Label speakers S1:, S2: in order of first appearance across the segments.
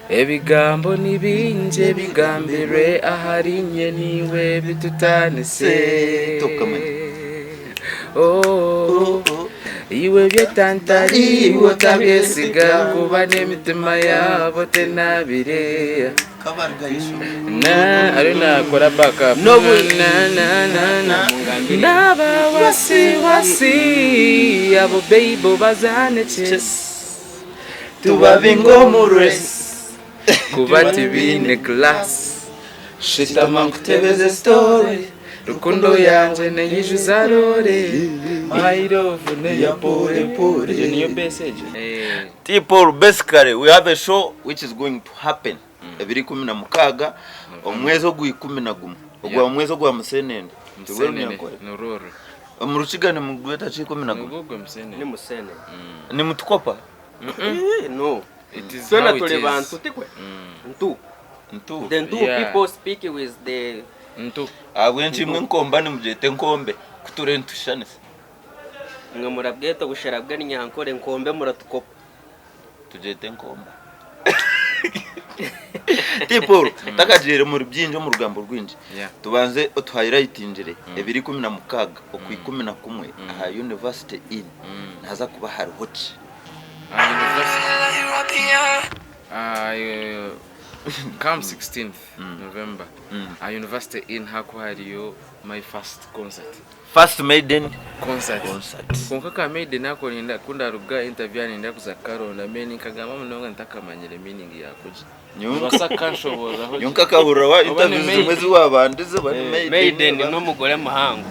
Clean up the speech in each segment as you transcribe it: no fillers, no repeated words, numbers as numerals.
S1: Ebigambo ni bingi ebigambirwe ahari nye naiwe bitutanise. Oh, iwe byetantari iwe otabyesiga kuba n'emitima yaabo tenabire. Na ariyo nakora back up. Na na na na naba wasi wasi abo babe bazane chess.
S2: Tubabinge omu race.
S1: Kuba tibiine class.
S2: Shutama nkutebeze story.
S1: Rukundo yangye neyijuza roore. My love neya pore pore. Egyo niyo bass egyo?
S2: T Paul basically we have a show which is going to happen ebiro 16 omwezi ogwa 11 ogwa omwezi ogwa Musenene.
S1: Musenene nurwo orwo.
S2: Omu Rukiga nimugweta ki 11?
S1: Nugwo Musenene.
S3: Ni Musenene.
S2: Nimutukopa?
S3: No.
S1: It is
S3: Twena
S1: how it
S3: turi
S1: is.
S3: bantu tikwe? Ntu.
S2: Ntu.
S3: The Ntu
S1: Yeah.
S3: people speak with the
S1: Ntu.
S2: Ahabw'enki imwe enkomba nimugyeta enkombe ku turiyo nitushushanisa?
S3: Imwe murabweta obushera bw'enyankore enkombe muratukopa.
S2: Tugyete enkomba. T Paul, takagiire omuri bingi omu rugambo rwingi.
S1: Yeah.
S2: Tubanze otuhayilayitingire ebiro 16 okwa 11 aha University Inn nihaza kuba hariho ki?
S1: Aha University aha come 16th November aha University Inn hakuba hariyo my first concert.
S2: First maiden
S1: Concert.
S2: concert.
S1: Kwonka ka maiden ako ninda ku ndaruga interview aha ninda kuza kukaronda mbere ninkagamba munonga ntakamanyire meaning yako gye. Nobaasa kukanshoboororaho gye?
S2: Nyowe nkakahurira wa
S1: Oba ni
S2: interviews zimwe
S1: maiden.
S2: ezi wabandize oba ni maiden
S3: Maiden
S2: oba-
S3: n'omugore muhango.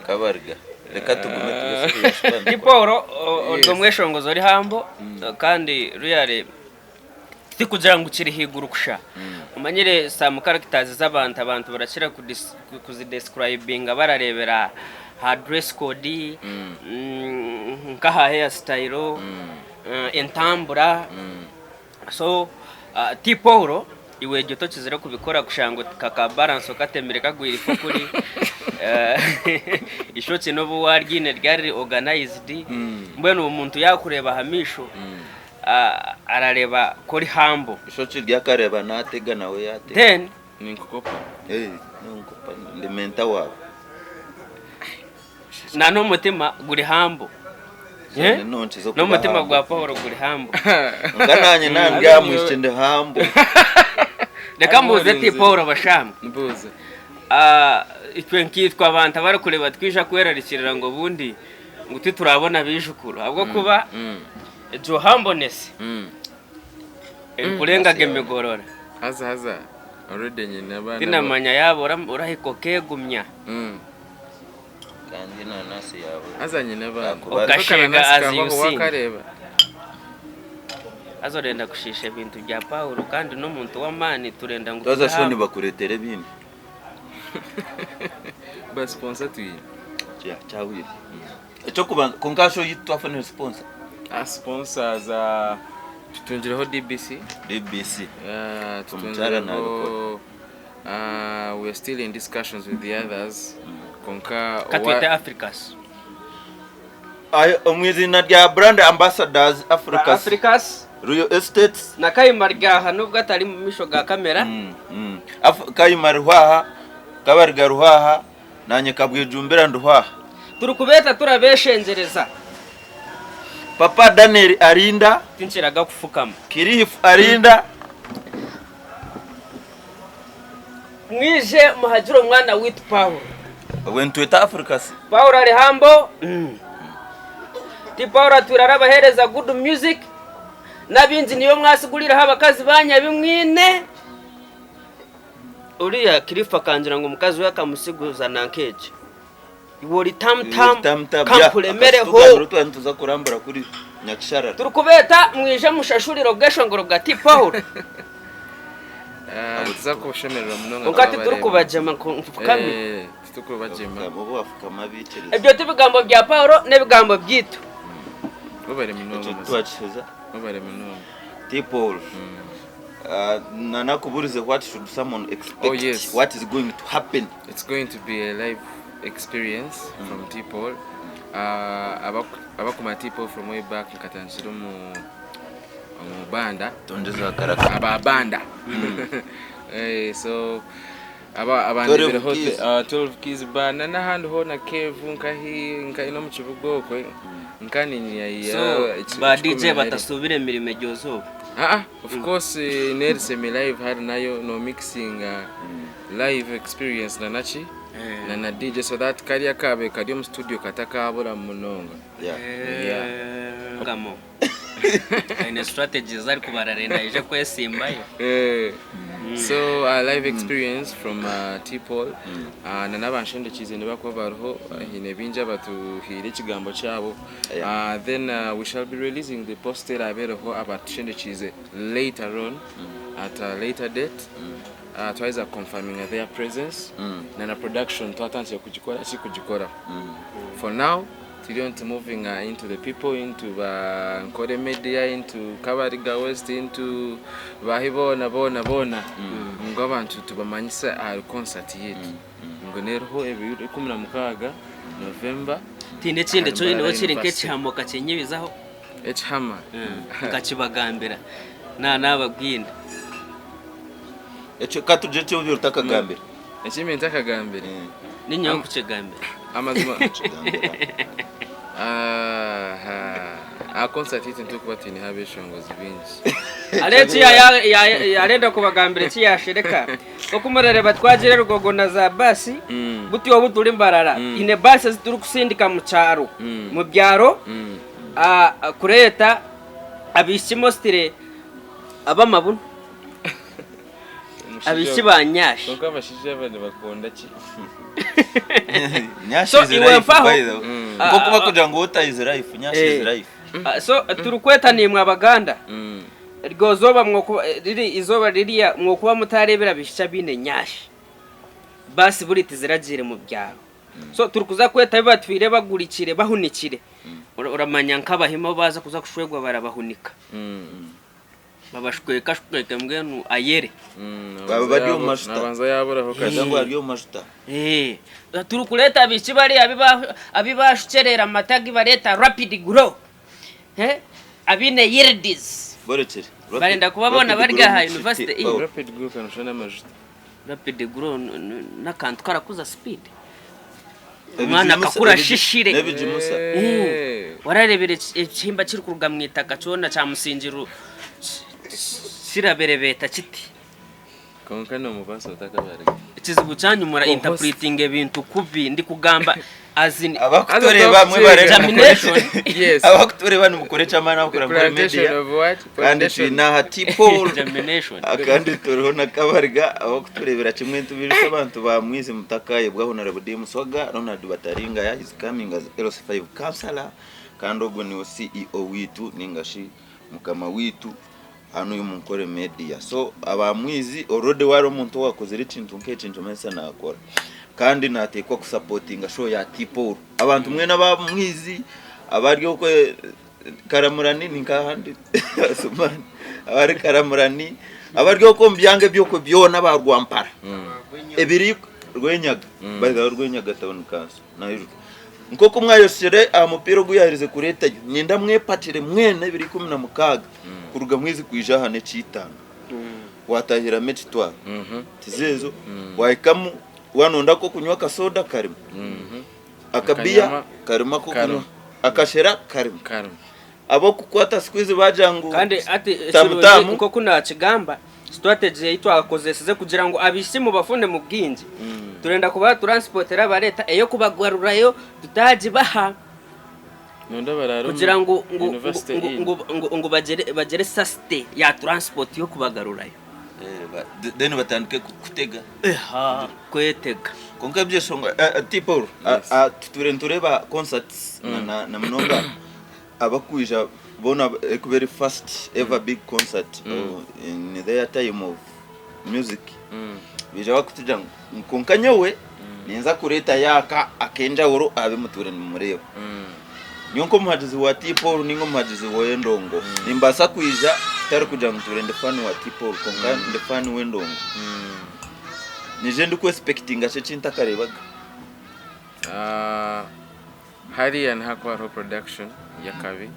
S2: Kabarga. Reka tugume tube serious
S3: Ti Paul ori omweshongozi ori humble kandi really tikugira ngu kiri haiguru kusha. Omanyire some characters z'abantu abantu barakira kuzi describinga barareebera aha dress code, nk'aha hair style, entambura. So T Paul iwe egyo tokizire kubikora kushanga oti ka balance okatemire kagwire ifo kuri eishokye nobu waryine ryari riri organized mbwenu omuntu yakureeba aha maisho arareeba ku ori humble.
S2: Eishokye ryakareeba natega nawe yatega.
S3: Then.
S1: Ninkukopa.
S2: Ninkukopa ndi mentor waawe.
S3: Na n'omutima guri humble.
S2: Zoona enonki z'okuba
S3: N'omutima
S2: humble.
S3: gwa Paulo guri humble.
S2: Nka naanye naaba ndi aha mwishiki ndi humble.
S3: Reka mbuuze ti Paulo bashamba.
S1: Mbuuza.
S3: Ah, itwe nkaitwe abantu abarikureeba twija kwerarikirira ngu obundi ngu titurabona baijukuru ahabw'okuba egyo humbleness erikurengaga emigorora.
S1: Haza haza already nyine abaana.
S3: Tinamanya yaaba orahika okeegumya.
S2: Kandi enanasi yaawe.
S1: Haza nyine abaana.
S2: Yakuba-
S3: Okasheega
S1: Akananasi
S3: as
S1: kahwaho
S3: you sing.
S1: wakareeba.
S3: Haza orenda kushiisha ebintu bya Paulo kandi n'omuntu w'amaani turenda ngu
S2: Twaza
S3: tube
S2: sho nibakureetera ebindi.
S1: Ba sponsor twine.
S2: Kya kyahwire. Ekyokubanza kwonka sho itwe twafunire sponsor.
S1: Ah sponsors ah, tutungireho DBC.
S2: DBC.
S1: Ah,
S2: Omukyara
S1: tutungireho
S2: nabikora.
S1: We are still in discussions with the others kwonka
S3: Ka twete Africus.
S2: Omu eiziina rya Brand Ambassadors Africus,
S3: Africus
S2: Royal Estates.
S3: Na Kayima ari aha nubwo atari mu maisho ga kamera.
S2: Kayima ariho aha, Kabariga ariho aha, naanye Kabwejumbira ndiho aha.
S3: Turikubeeta turabeshengyereza.
S2: Papa Daniel arinda.
S3: Tinkiraga kufukama.
S2: Cliff arinda.
S3: Mwije muhagire omwana waitu Paulo.
S2: Obwe nitweta Africa si.
S3: Paulo ari humble. Ti Paulo atwire arabahereza good music. N'abingi niyo mwasigurireho abakazi banyu abi mwine. Uriya Cliff akangira ngu omukazi we akamusiguza nanka egi. Iwe ori tamu tamu kankuremereho.
S2: Twaba nituza kurambura kuri Nyakisharara.
S3: Turikubeeta mwije mushashurire obweshongoro bwa T Paul.
S1: Nituza kushemererwa munonga
S3: Kwonka
S1: twabareeba.
S3: titurikubagyema ngu mfukame.
S1: Eh, titurikubagyema.
S2: Obu wafukama abaikiriza.
S3: Ebyo tibigambo bya Paulo n'ebigambo byaitu.
S1: Webare munonga
S2: Ekyo
S1: mazima.
S2: twakiheza.
S1: Webare munonga.
S2: T Paul. Nanakuburize what should someone expect?
S1: Oh, yes.
S2: What is going to happen?
S1: It's going to be a live experience from T Paul. Abakumanya T-Paul from way back nkatandikira omu omu banda.
S2: Tongyeza akaraka.
S1: Aba banda. So aba abandebereho
S2: 12 Keys.
S1: 12 Keys bar na n'ahandi hoona Kevu nkahi nkahi n'omu kibuga okwe nka niinyia
S3: So ba DJ batasuubira emirimo eryo zooba.
S1: Ah, of course nerisemi live hari nayo no mixing live experience na naki na na DJ so that kariya kabe kari omu studio katakabura munonga. Yeah.
S3: Ngamo. Aine strategies ari kubararenda aije kwesimbayo.
S1: So live experience from T-Paul na n'abanshendekiize nibakuba bariho haine bingi abatuhaire ekigambo kyabo. Then we shall be releasing the poster eraabereho abatushendekiize later on at a later date. Twaheza confirming their presence na na production twatandikire kugikora ki kugikora. For now turiyo nti moving into the people, into ba Nkore Media, into Kabariga West, into bahi boona boona boona ngu abantu tubamanyise ahari concert yaitu ngu neriho ebiro 16 November.
S3: Tihaine ekindi
S1: ahari
S3: eki oineho
S1: Mbarara
S3: kiri
S1: University.
S3: nk'ekihama okakinyibizaho?
S1: Ekihama?
S3: Nkakibagambira naanababwine.
S2: Ekyo ka tugire eki obaire otakagambire.
S1: Eki mbaire ntakagambire?
S3: Ninyowe nkukigambira.
S1: Amazima
S2: Kigambira.
S1: Aha aha concert yaitu nitukuba twineho abeshongozi baingi.
S3: Hariho eki yarenda kubagambira eki yashereka. Oku murareba twagira erugogo na za baasi, buti obu turi Mbarara, haine baasi ezi turikusindika mu kyaro, mu byaro kureeta abaishiki mostly ab'amabunu. Abaishiki ba nyash.
S1: Kwonka abashaija aba nibakunda ki?
S2: Nyash
S3: So,
S2: is
S3: iwe
S2: life,
S3: mpaho.
S2: by the way. Nk'oku bakugira ngu water is life, nyash is life.
S3: So turikweta naimwe Abaganda, eryo izooba mwokuba riri izooba ririya mwokuba mutareebire abaishiki abaine nyash. Baasi buri tiziragiire mu byaro. So turikuza kweta abu batwire bagurikire bahunikire. Oramanya nk'Abahima obu baaza kuza kushwegwa barabahunika. Babashwekashweke mbwenu ayere.
S2: Baba bari omu majuta.
S1: Nabanza yaburaho
S2: Bagira
S1: kakye.
S2: ngu ari omu majuta.
S3: Turikureeta abaishiki bariya abu bashukyerera amata agu bareeta rapid grow, abaine yields.
S2: Borekire.
S3: Barenda kuba boona
S2: Rapid
S3: bari
S2: grow
S3: aha
S2: ni
S3: university.
S2: fifty.
S1: Rapid grow kanoshushana n'amajuta.
S3: Rapid grow n'akantu karakuza speed. Omwana akakura ashishire.
S2: N'ebigimusa.
S3: Warareebire ekihimba kirikuruga mu itaka kyona kyamusingiro kiraberebeeta kiti?
S1: Kwonka nomubaasa otakabarega.
S3: Ekizibu kyanyu mura
S1: Co-host.
S3: interpretinga ebintu kubi ndikugamba as in
S2: Abakutureeba mwebare
S3: Germination.
S1: Yes.
S2: Abakutureeba nimukore eky'amaani abakura Nkore
S1: Plantation
S2: Media.
S1: of what?
S2: Kandi
S1: Plantation.
S2: twine aha T-Paul.
S3: Germination.
S2: Kandi turiho na Kabarga abakutureebera kimwe nitubirisha abantu ba Mwizi Mutakayebwa Honorable D Muswaga Ronald Bataringaya is coming as LC5 councillor kandi ogwo niwe CEO witu ningashi mukama witu hanu omu Nkore Media. So aba Mwizi already wari omuntu owakozire ekintu nk'eki nikimanyisa nakora kandi nateekwa kusapotinga show ya T-Paul. Abantu mwena aba Mwizi abari okwe Karamurani ni nk'ahandi Asumani abari Karamurani abari okwo omu byanga ebyokwe byona aba Rwampara ebiri Rwenyaga by the way Rwenyaga town council naijuka nk'oku mwayosire aha mupiira ogu yaherize kureetayo niinyenda mwepakire mwena ebiro 16 kuruga mwezi kwija aha n'ekiitaano waatahiramu ekitwaro tizeezo waahikamu waanonda ak'okunywa akasoda karimu Akabiya
S1: Akanyama
S2: karimu ak'okunywa,
S1: karimu.
S2: akashera karimu.
S1: Karimu.
S2: Ab'okukwata squeeze baagira ngu
S3: Kandi hati
S2: tamu
S3: ekirungi
S2: tamu.
S3: nk'oku naakigamba, strategy ei twakozesize kugira ngu abaishiki mubafune mu bwingi, turenda kubaha transport erabareeta ey'okubagarurayo tutaagibaha
S1: Nonda baraara omu
S3: kugira ngu ngu
S1: University
S3: ngu
S1: Inn.
S3: ngu ngu ngu bagire bagire sasite ya transport y'okubagarurayo.
S2: Eh, ba- then batandike kutega.
S3: Eha, kwetega.
S2: Kwonka eby'enshonga T-Paul, tutwire nitureeba concerts na na munonga abakwija boona erikuba eri first ever big concert in their time of music baija bakutugira ngu kwonka nyowe ninza kureetayo aka ak'enjawulo aha bi mutwire nimureeba. Nyowe nk'omuhagizi wa T-Paul ninga omuhagizi w'endongo nimbaasa kwija kutari kugira ngu ntuure ndi fan wa T-Paul kwonka ndi fan w'endongo. Nyije ndikwesipekitinga ki eki ntakareebaga?
S1: Hariya nihakuba hariho production y'akabi.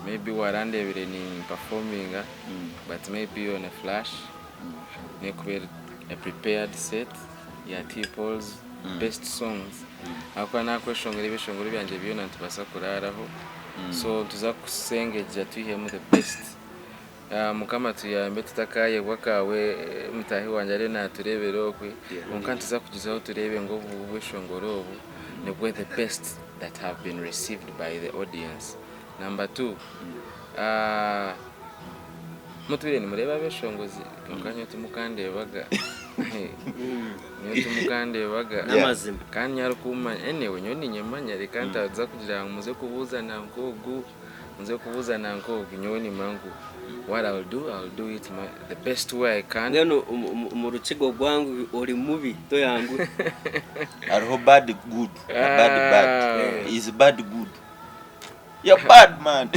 S1: Maybe warandeebire ni performinga but maybe on a flash nekuba eri a prepared set ya T-Paul's best songs ahakuba nakweshongora ebyeshongoro byangye byona nitubaasa kuraaraho so nituza kusengejja twihemu the best. Mukama tuyambe tutakayebwa akaawe mutaahi wangye ariyo natureebera okwe kwonka nituza kugyezaho tureebe ngu obu obweshongoro obu nibwo the best that have been received by the audience. Number two, mutwire nimureeba abeshongozi kwonka nyowe timukandeebaga nyowe timukandeebaga
S3: N'amazima.
S1: kandi nyowe arikumanya anyway nyowe ninyemanya reka ntaza kugira ngu muze kubuuza nanka ogu Nze kubuuza nanka ogu nyowe nimanya ngu what I will do, I will do it my, the best way I can.
S3: Mbwenu omu rukiga ogwangu ori mubi toyanguhe.
S2: Hariho bad good na bad bad. Is bad good. You're bad man.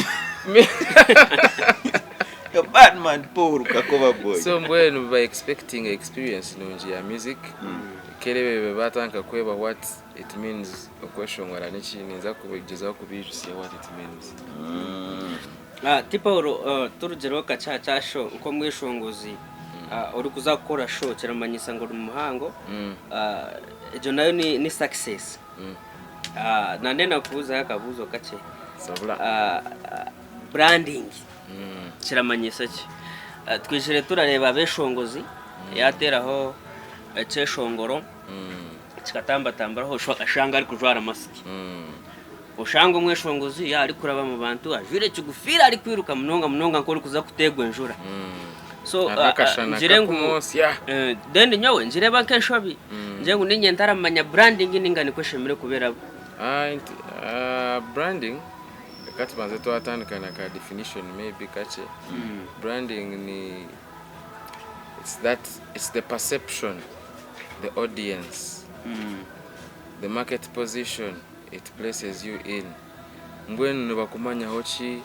S2: You're bad man Paul Kakoba boy.
S1: So mbwenu ba expecting experience nungi ya music. Kerebebe batandika kweba what It means okweshongora niki ninza kugyezaho kubiijutsya what it means.
S3: T-Paul turugireho kakye aha kya show nk'omweshongozi orikuza kukora show kiramanyisa ngu ori muhango egyo nayo ni success. Nandenda kukubuuzaho akabuuzo kakye.
S1: Sabula.
S3: Branding kiramanyisa ki? Twizire turareeba abeshongozi yateeraho ekyeshongoro. Kikatambatamburaho oshanga arikujwara masiki. Oshanga omweshongozi yaaba arikuraba omu bantu ajwaire ekigufiira arikwiruka munonga munonga nk'orikuza kuteegwa enjura. So
S1: Hariho akashana
S3: ngire ngu
S1: kakumwosya.
S3: then nyowe ngireeba nk'enshobi ngire ngu niinye ntaramanya branding ninga nikwo eshemereire kuba eraba.
S1: Branding reka tubanze twatandika na ka definition maybe kakye. Branding ni it's that it's the perception the audience, the market position it places you in. Mbwenu nibakumanyaho ki,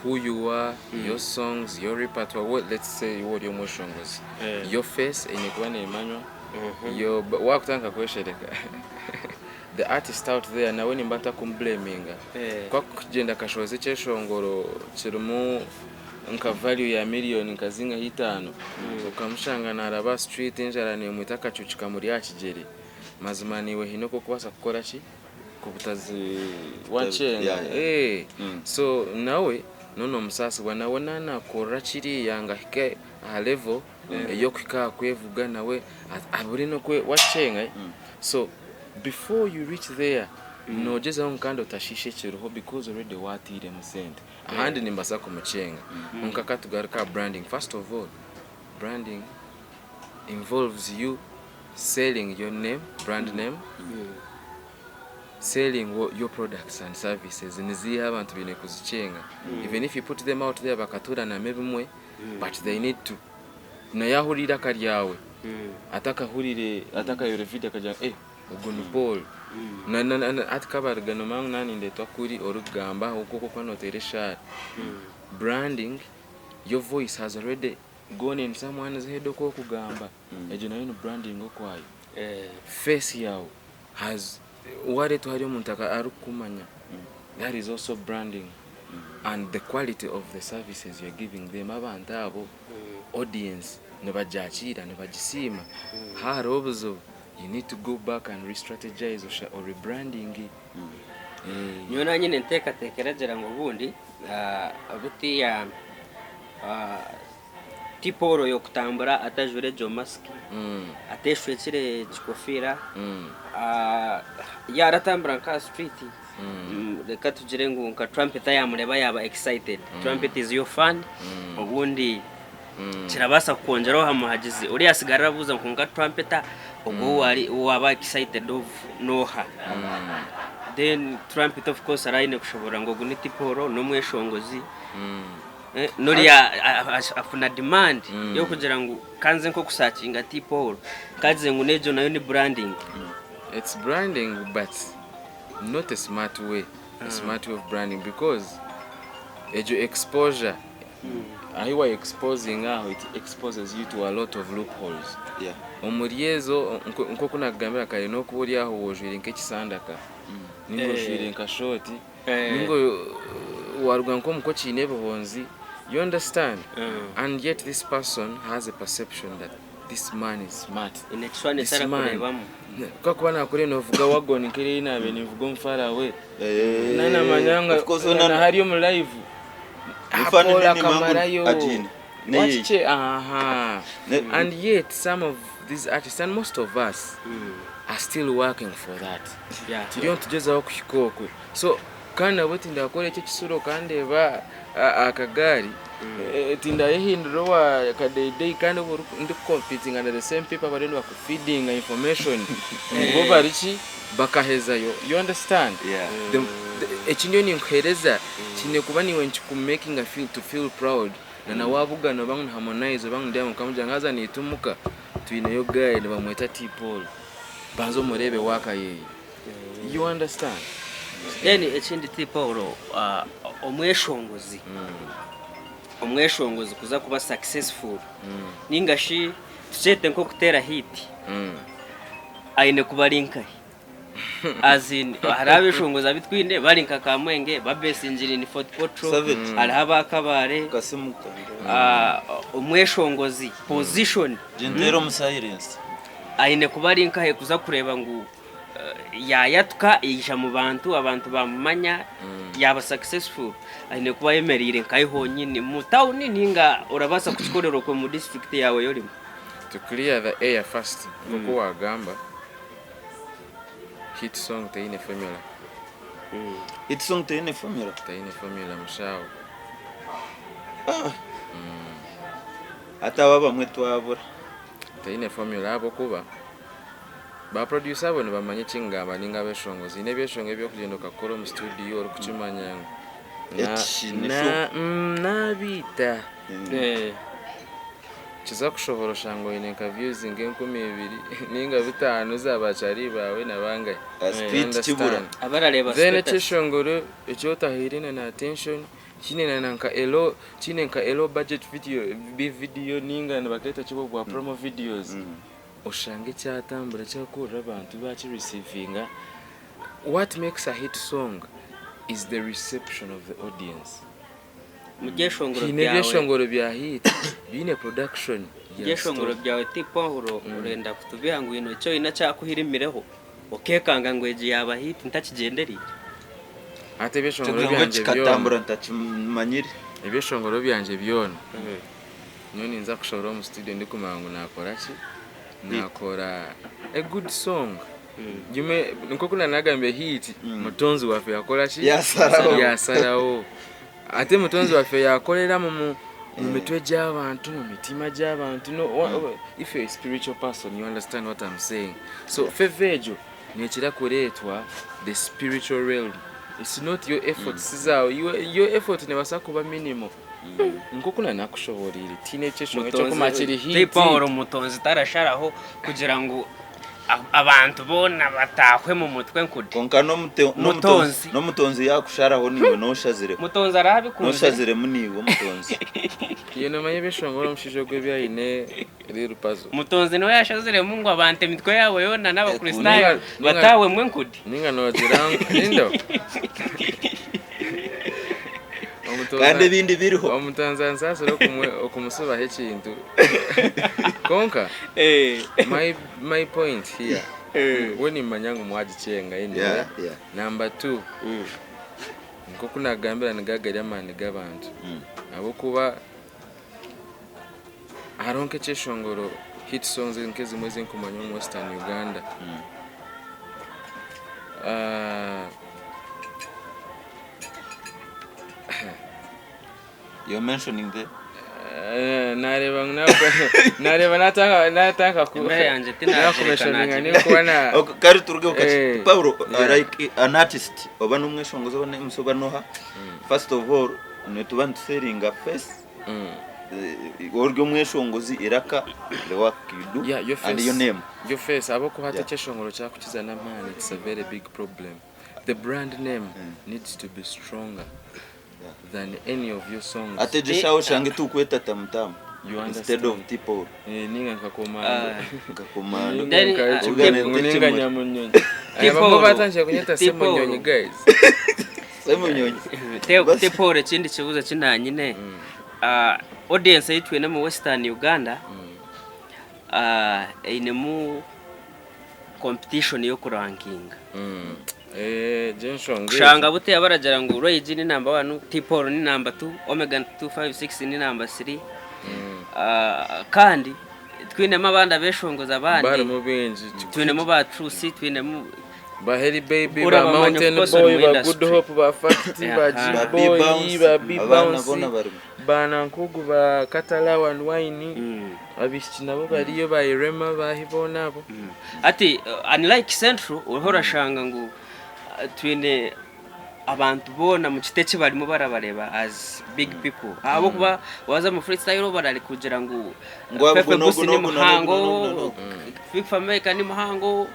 S1: who you are, your songs, your repertoire, wo let's say iwe ori omweshongozi, your face eine kuba nemanywa, your wakutandika kweshereka the artist out there nawe nimba ntakumubleminga, ku akugyenda akashohoza ekyeshongoro kirimu nka value ya million nka zingahi itaano okamushanga naraba aha street enjara nemwita akacuucu kamuri aha kigyere mazima naiwe haine oku orikubaasa kukora ki kubutazi wakyenga so nawe nonomusaasibwa nawe nanakorera kiriya ngu ahike aha level eyokuhika aha kwevuga nawe abure nokwe wakyenga so before you reach there nogyezaho ngu kandi otashiisha ekiriho because already watairemu sente. Ahandi nimbaasa kumukyenga kwonka ka tugaruke aha branding. First of all, branding involves you selling your name, brand name, selling your products and services niziiha abantu baine kuzikyenga. Even if you put them out there bakatooranamu ebimwe but they need to naye ahurira eiraka ryawe atakahurire atakareebire video akagira ngu eh Ogu ni Paul. Na na na hati kabaruga nomanya ngu nanindeetwa kuri orikugamba aho kwonka okuba noteera eshaara. Branding, your voice has already gone in someone's head oku orikugamba. Egyo nayo ni branding okwayo. Face yaawe has wareetwa hariya omuntu arikukumanya, that is also branding. And the quality of the services you are giving them, abantu abo, audience nibagyakiira, nibagisiima. Hahariho obuzibu, You need to go back and re-strategize osha o rebranding eh.
S3: Nyowe nanye nyine enteekateeka eragira ngu obundi butiya ti Paul y'okutambura atajwaire egyo masiki, ateshwekire ekikofiira, yaaratambura nk'aha street, reka tugire ngu nka Trumpet yaamureeba yaaba excited, Trumpet is your fan, obundi Kirabaasa kukwongyeraho aha muhagizi oriya asigara arabuuza ngu kwonka Trumpeta ogwo ou ari ou waaba excited of n'oha? Then Trumpeta of course araba aine kushoboorora ngu ogu ni Tiporo n'omweshongozi n'oriya afuna demand y'okugira ngu ka nze nk'okusakinga T-Paul nkagize ngu n'egyo nayo ni branding.
S1: It's branding but not a smart way, a smart way of branding because egyo exposure Ahi wa exposinga aho it exposes you to a lot of loopholes.
S2: Yeah.
S1: Omuri ezo nkoku nakugambira kare nokuba ori aho ojwaire nk'ekisandaka. Ninga ojwaire nka short, ninga waruga nk'omuka okiine ebihonzi, you understand? And yet this person has a perception that this man is smart.
S3: Aine ekishushani eki
S1: This man,
S3: arikureebamu.
S1: ku akuba naakureeba noovuga wagon nk'eriya ei naabaire ninvuga omu Faraway, nanamanya
S2: Of course,
S1: nga
S2: ona-
S1: na hari omu live,
S2: Ebifaananyi
S1: Paul
S2: n'emangu
S1: akamarayo.
S2: agiine. N'eyeyi.
S1: Wakikye aha.
S2: Ne-
S1: And yet some of these artists and most of us are still working for that.
S3: Yeah.
S1: Turiyo nitugyezaho kuhika okwe. So kandi nabwo tindakora eki ekisuro kandeeba akagaari tindayehindura owa kadeyideyi kandi obu ndikukompitinga na the same people abariyo nibakufeedinga information ngu bo bari ki bakahezayo you understand?
S2: Yeah.
S1: Eki ndiyo ninkuheereza kiine kuba niiwe nikikumakinga feel to feel proud na na waabugana oba ngu ni Harmonize oba ngu Diamond okamugira ngu haza naitwe omuka twineyo guy nibamweta T Paul banza omureebe work yeye. You understand?
S3: Then ekindi T Paul omweshongozi omweshongozi kuza kuba successful ninga shi tukyete nk'okuteera hit aine kuba ari nkahi? As in hariho abeshongozi abu twine bari nka Kamwenge babesingire in Fort Portal
S2: Savage.
S3: hariho aba Kabare
S2: Kasimu
S3: omweshongozi position
S2: Ginteera omu silence.
S3: Aine kuba ari nkahe kuza kureeba ngu yaayatuka yaija mu bantu, abantu baamumanya, yaaba successful, aine kuba ayemereire nkahe honyini? Mu tawuni nainga orabaasa kukikorera okwe mu disiturikiti yaawe ei orimu?
S1: To clear the air first, nk'oku waagamba, hit song teine formula.
S2: Hit song teine formula?
S1: Teine formula mushaaho.
S2: Hati abo abamwe twabura.
S1: Teine formula ahabw'okuba ba producer abo nibamanya eki ngamba ninga abeshongozi. Haine ebyeshongo ebi orikugyenda okakora omu studio orikukimanya ngu
S2: Eki nikyo.
S1: nabiita. Kiza kushohora oshanga oine nka views nk'enkumi ibiri ninga bitaano za bachari baawe na bangahi.
S2: Speed kibura.
S3: Abarareeba
S1: Then
S3: status.
S1: ekyeshongoro eki otahaire na attention Kiine na nka a low kiine nka a low budget video bi video ninga nibakeeta ki obwo bwa promo videos oshange kyatambura kyakurira abantu baki receivinga what makes a hit song is the reception of the audience.
S3: Mu byeshongoro
S1: Haine
S3: byawe
S1: ebyeshongoro bya hit biine production ya
S3: byeshongoro
S1: store.
S3: byawe ti Paulo orenda kutubiha ngu haine eki oine ekyakuhirimireho Okekanga ngu egi yaaba hit ntakigyendereire.
S1: Hati ebyeshongoro
S2: Kyogira ngu
S1: byangye byona.
S2: kikatambura ntakimanyire.
S1: Ebyeshongoro byangye byona nyowe ninza kushohora omu studio ndikumanya ngu nakora ki? Nakora a good song. Gime nkoku nanagambire hit mutonzi waffe yakora ki?
S2: Yasaraho.
S1: Yasaraho. Ate mutonzi waffe yakorera mu mu mitwe gy'abantu, mu mitima gy'abantu. No, if you're a spiritual person you understand what I'm saying. So favor egyo nekira kureetwa the spiritual realm. It's not your efforts zaawe. Your effort nebaasa kuba minimal. Nkoku nanakushoboreire tihaine ekyeshonga ekyokuma kiri hit.
S3: Paul Mutonzi tarasharaho kugira ngu Abantu boona bataahwe mu mutwe nkude.
S2: Kwonka
S3: Mutonzi.
S2: n'omutonzi yaakusharaho naiwe nooshaziremu.
S3: Mutonzi araabikunzire.
S2: Nooshaziremu naiwe omutonzi.
S1: Iwe noomanya ebyeshongoro omushaija ogu ebi aine real puzzle.
S3: Mutonzi niwe yaashaziremu ngu abantu emitwe yaabo yoona n'Abakristaayo
S1: Ninga-
S3: bataahwemu enkude.
S1: Ninga noogira ngu Lindo. Omutonzi-
S2: Kandi ebindi biriho.
S1: Omutonzi ansaasire okumutsibaho ekintu. Kwonka my my point here we nimanya ngu mwagikyenga anyway.
S2: Yeah, yeah.
S1: Number two nk'oku nagambira nigo gari amaani g'abantu ahabw'okuba hariho nk'ekyeshongoro hit songs nk'ezimwe ezinkumanya omu western Uganda. Ah,
S2: You're mentioning the
S1: Nareeba ngu nareeba natandika ku
S3: Embeera yangye tinaagireka
S1: nakumeshoninga
S3: naagira.
S1: ninkuba na
S2: Ok, kare turuge omu
S1: Eh,
S2: kaki Paulo
S1: yeah.
S2: like an artist oba n'omweshongozi oba n'MC oba n'oha first of all nituba nituseeringa face ori omweshongozi iraka the work you do
S1: Yeah, your
S2: and
S1: face.
S2: your name
S1: Your face ahabw'okuba hati
S2: Yeah.
S1: ekyeshongoro kyakukiza n'amaani it's a very big problem. The brand name needs to be stronger than any of your songs.
S2: Ati egyo eshaaha oshange tikukweta tamutamu.
S1: You
S2: Instead
S1: understand?
S2: of T-Paul.
S1: Eh, ninga nka komando.
S3: Ah.
S2: Nka komando.
S1: Ninga
S3: Then,
S1: nka
S2: Uganda
S1: ngu ninga
S2: entekimuri.
S1: nyamunyonyi.
S3: T-Paul.
S1: Abamwe batandikire kunyeta
S3: T-Paul.
S1: semunyonyi guys.
S2: Semunyonyi. Basi.
S3: T-Paul ekindi kibuzo eki nanyine ah, audience ei twine omu Western Uganda ah, einemu competition y'okurankinga.
S1: Eh, gye enshonga egi.
S3: Kushanga buteya baragira ngu Roy G ni number 1, T-Paul ni number 2, Omega 256 ni number 3. Ah, kandi twinemu abandi abeshongozi abandi.
S1: Barimu baingi.
S3: Twinemu ba Trucy, twinemu
S1: Ba Heli Baby, ba
S3: Urabamanya
S1: Mountain
S3: of course ori
S1: Boy,
S3: mu
S1: ba
S3: industry.
S1: Good Hope, ba Fact, ba
S3: Aha.
S2: Ba
S1: G-Boy,
S2: B-Bounce,
S1: ba B
S2: abaana
S1: Bounce,
S2: boona barimu.
S1: ba Nankugu, ba Katalawa and Wine, abaishiki nabo bariyo, ba Irema, bahi boona abo.
S3: Hati unlike Central oriho orashanga ngu twine abantu boona mu kiti eki barimu barabareeba as big people ahabw'okuba waaza omu freestyle barari kugira ngu
S2: Ngu abo
S3: Fefe
S2: n'ogu
S3: Busi ni
S2: n'ogu n'ogu
S3: muhango,
S2: n'ogu n'ogu.
S3: Fik Fameica ni muhango,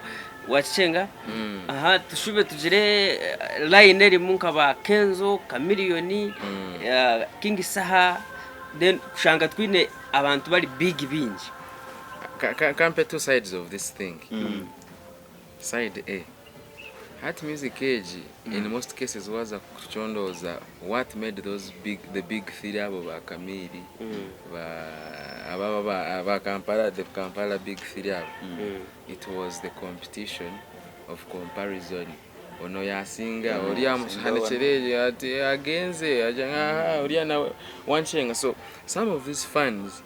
S3: wakicenga? Aha tushube tugire line erimu nka ba Kenzo, Chameleone, King Saha then kushanga twine abantu bari big bingi.
S1: Kampe two sides of this thing. Side A. Hati music egi in most cases waza kucondooza what made those big the big three abo ba Kamili ba aba ba, ba Kampala the Kampala big three abo it was the competition of comparison ono yasinga ori amuhanikire ati agenze aja aha ori nawe wanshenga so some of these fans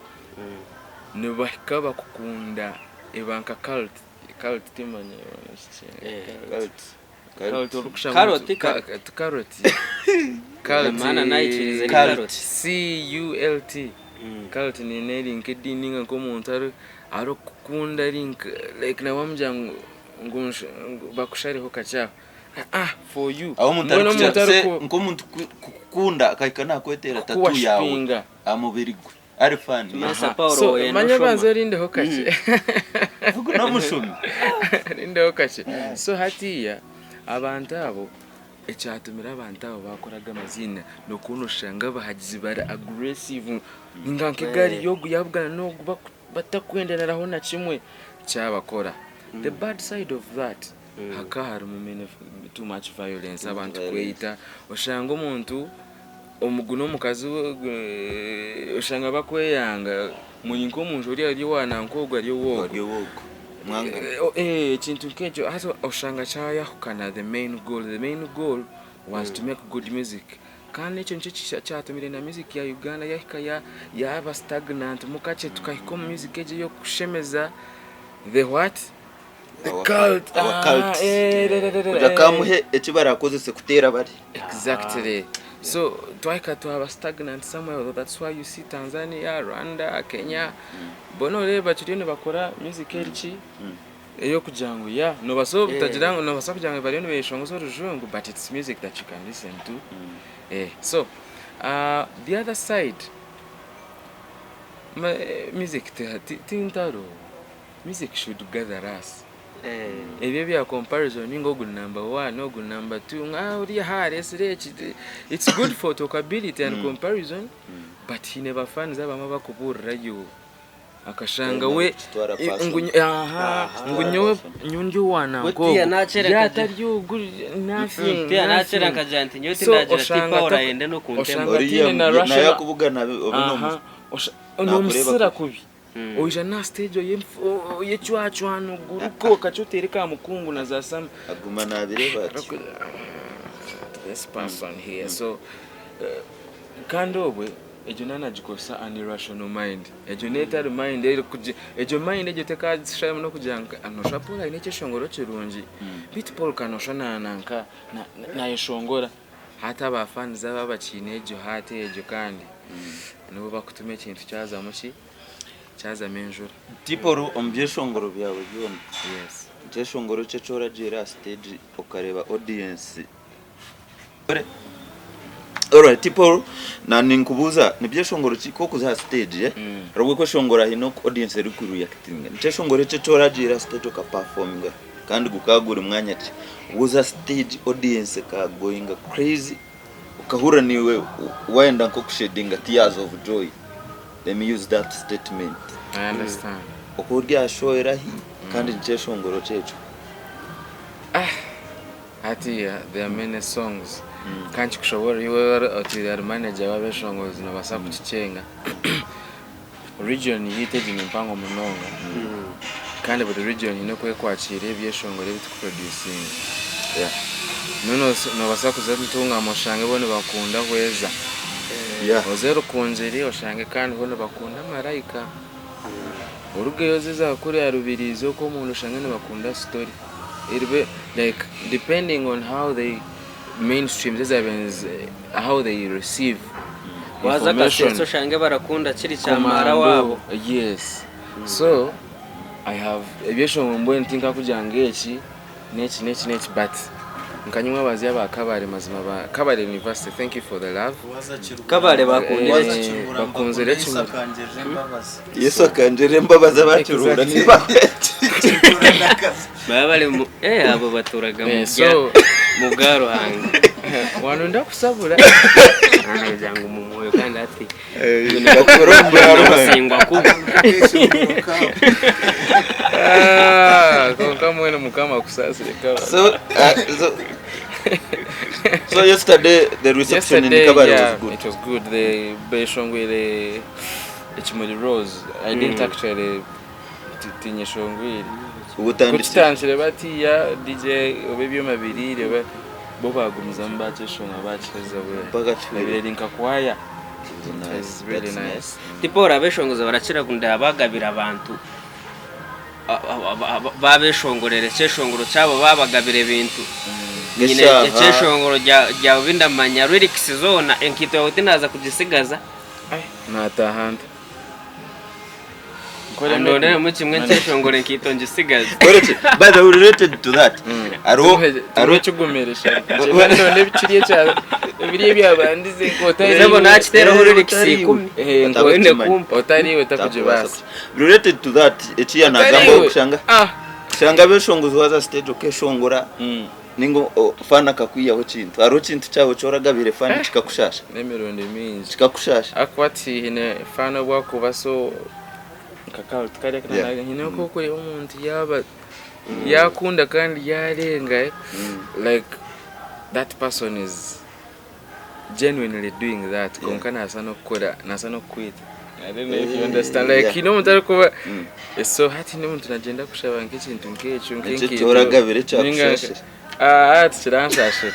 S1: nibahika bakukunda eba nka cult cult timanya
S2: Cult.
S1: cult orikushanga
S3: Carrot,
S1: carrot cult
S3: Maana nayikirize ni
S2: Cult.
S3: carrot.
S1: C U L T cult nine eri nk'ediini ninga nk'omuntu ari arikukunda ari nka like nawe wamugira ngu ngu ngu bakushareho kakye aho ah for you
S2: Aho omuntu
S1: Mbwenu
S2: arikugira
S1: omuntu
S2: se
S1: ariku
S2: nk'omuntu kukunda akahika nakwetera tatu yawe
S1: kukuwashipinga
S2: aha mubiri gwe ari fan.
S3: Masa Paul
S1: so
S3: oyenda
S1: manya
S3: oshoma.
S1: banza orindeho kakye
S2: Ogu n'omushomi.
S1: rindeho kakye so hatiya abantu abo ekyatumire abantu abo bakoraga amaziina n'okuntu oshanga abahagizi bari aggressive ninga nk'egaari y'ogu yabugana n'ogu batakwendaniraho na kimwe kyabakora. The bad side of that hakaba harimu too much violence abantu
S2: Violence.
S1: kweita oshanga omuntu omugu n'omukazi we oshanga bakweyanga muri nk'omuntu ori ari owa nanka ogu ari ow'ogu.
S2: Ori ow'ogu. Mwangana.
S1: Ekintu nk'ekyo hati oshanga kyayahukana the main goal. The main goal was to make good music. Kandi ekyo nikyo kyatumire na music ya Uganda yahika yaba stagnant mukakye tukahika omu music egyo ey'okushemeza the what? The
S2: Our
S1: cult.
S2: Our
S1: Ah,
S2: cult.
S1: eh, re, re, re, re,
S2: Kugira
S1: eh.
S2: kamuhe eki barakozese kuteera bari.
S1: Exactly. So twahika twaba stagnant somewhere. That's why you see Tanzania, Rwanda, Kenya. Bona oreeba kiriyo nibakora music eriki ey'okugira ngu ya nobaasa obutagira ngu nobaasa kugira ngu bariyo nibeshongoza orujungu but it's music that you can listen to. So the other side music tintaro music should gather us. Ebyo ebya comparison ninga ogu number 1 ogu number 2 nga ori haresire eki it's good for talkability and comparison but he never fans abamwe bakuburirayo akashanga we
S2: Kitwara
S1: ngu
S2: personal.
S1: aha ngu nyowe nyowe ndi owa
S3: We tiya
S1: nanka ogu
S3: nakyera
S1: yatari ogu nothing
S3: Tiya nakyera
S1: nothing.
S3: nkagira nti nyowe
S1: So,
S3: tindagira
S1: oshanga
S3: T-Paul ayende n'okuntema.
S1: oshanga
S2: Oriya
S1: tiine na
S2: naye
S1: rational
S2: akubugana obe
S1: aha
S2: nakureba
S1: nomusira
S2: kubi.
S1: kubi oija na stage oyecwacwana oguruka okaca oteere ka mukungu na za sama
S2: Aguma nabireba ati.
S1: This person here so kandi obwe egyo nanagikozesa an irrational mind egyo netari mind egyo mind egyo tekasharamu n'okugira ngu anosha Paul aine ekyeshongoro kirungi bitu Paul kanosha nananka nayeshongora hati abafans aba abakiine egyo hati egyo kandi nibo bakutuma ekintu kyazamu ki kyazamu enjura.
S2: T-Paul omu byeshongoro byawe byona.
S1: Yes.
S2: Ekyeshongoro kye ekyoragiire aha stage okareba audience. Alright, T-Paul, na ninkubuuza nibyeshongoro ki kokuza aha stage eh? Hariho kweshongora haine oku audience erikureactinga. Nikyeshongoro eki ekyoragiire aha stage okaperforminga kandi gukaba guri mwanya ki? Waza stage audience ekagoinga crazy okahurira niiwe wayenda nk'okushedinga tears of joy. Let me use that statement.
S1: I understand.
S2: Oku ori aha show erahi kandi ni kyeshongoro ki ekyo?
S1: Hatiiya there are many songs ka nkikushoboorore iwe otwire ahari manager w'abeshongozi nobaasa kukikyenga. Region yaitu egi ni mpango munonga kandi buri region eine oku ekwakiira ebyeshongoro ebi tukuproducinga.
S2: Yeah.
S1: Mbwenu nobaasa kuza Ntungamo oshange bo nibakunda Hweza,
S2: Yeah.
S1: oze Rukungiri oshange kandi bo nibakunda Maraika, orugeyo oze za kuriya Rubirizi okwo omunda oshange nibakunda Story. Eribe like depending on how they mainstreams ezabaire how they receive
S3: Waaza
S1: information.
S3: Kasese oshange barakunda kiri kya muhara waabo.
S1: Commando, yes. So I have ebyeshongoro mbwenu tinkakugira ngu eki n'eki n'eki n'eki but nka nyimwe aba Kabale mazima ba Kabale University thank you for the love.
S3: Kabale bakundire ki?
S1: Eh, bakunzire kimwe.
S2: Yesu akangira embabazi abakiruhura
S3: Baba bari mu eh abo baturaga mu
S1: Eh,
S3: bya
S1: so
S3: mu bwa Ruhanga.
S1: wano ndakusabura
S3: Nanagira ngu mu mwoyo kandi ati
S2: bakora omu bwa Ruhanga.
S3: singwa kubi.
S1: Ah, konka mwene mukama akusaasire Kabale.
S2: So, so yesterday the reception in
S1: Yesterday,
S2: Kabale
S1: yeah,
S2: was good.
S1: it was good. The beshongwire ekimuri rose. I didn't actually tinyeshongwire.
S2: Ubutandikire.
S1: Kututandikire batiya DJ oba ebyoma biriire oba bo bagumizamu bakyeshonga bakiheza bwe.
S2: Mpaka kiwire.
S1: Ebireri nka kwaya.
S2: Nice.
S1: It's really
S2: That's
S1: nice.
S3: Tipo abeshongozi barakira kunda bagabira abantu babeshongorera ekyeshongoro kyabo babagabira ebintu nyine
S2: Ng'eshaaha.
S3: ekyeshongoro ryawe bindamanya lyrics zoona enkaito yawe tinaza kugisigaza
S1: Ai, nataha nta. Nkore
S3: andonderemu kimwe nkyeshongoro enkaito ngisigaze
S2: Koreki, by the way, related to that. Hariho hariho
S1: ekigumirisha nonde kiri ekya ebiri ebyabandize nk'otari
S3: Sebo nakiteeraho
S2: Eh,
S3: lyrics
S2: otari
S3: ikumi
S1: Eh,
S3: wene kumpa
S1: otariwe takugibaasa
S2: related to that ekiya nagamba okushanga
S1: ah
S2: kushanga abeshongozi waza stage okeshongora ninga fana akakwihaho ekintu hariho ekintu kyawe kyoragabire fani kikakushasha
S1: n'emirundi mingi
S2: kikakushasha
S1: akuba ati hine fana obwakuba so nkakariya
S2: Yeah.
S1: hine okureba omuntu yaba yakunda kandi yarenga eh, like that person is genuinely doing that konka nasa n'okukora nasa n'okukwita I don't know if you understand like
S2: Yeah.
S1: hine omuntu arikuba
S2: Mm.
S1: so hati hine omuntu nagyenda kushaba nk'ekintu nk'ekyo
S2: Ekyo
S1: nk'enkaito
S2: kyoragabire
S1: ninga
S2: kyakushashira
S1: Ah, tikiranshashira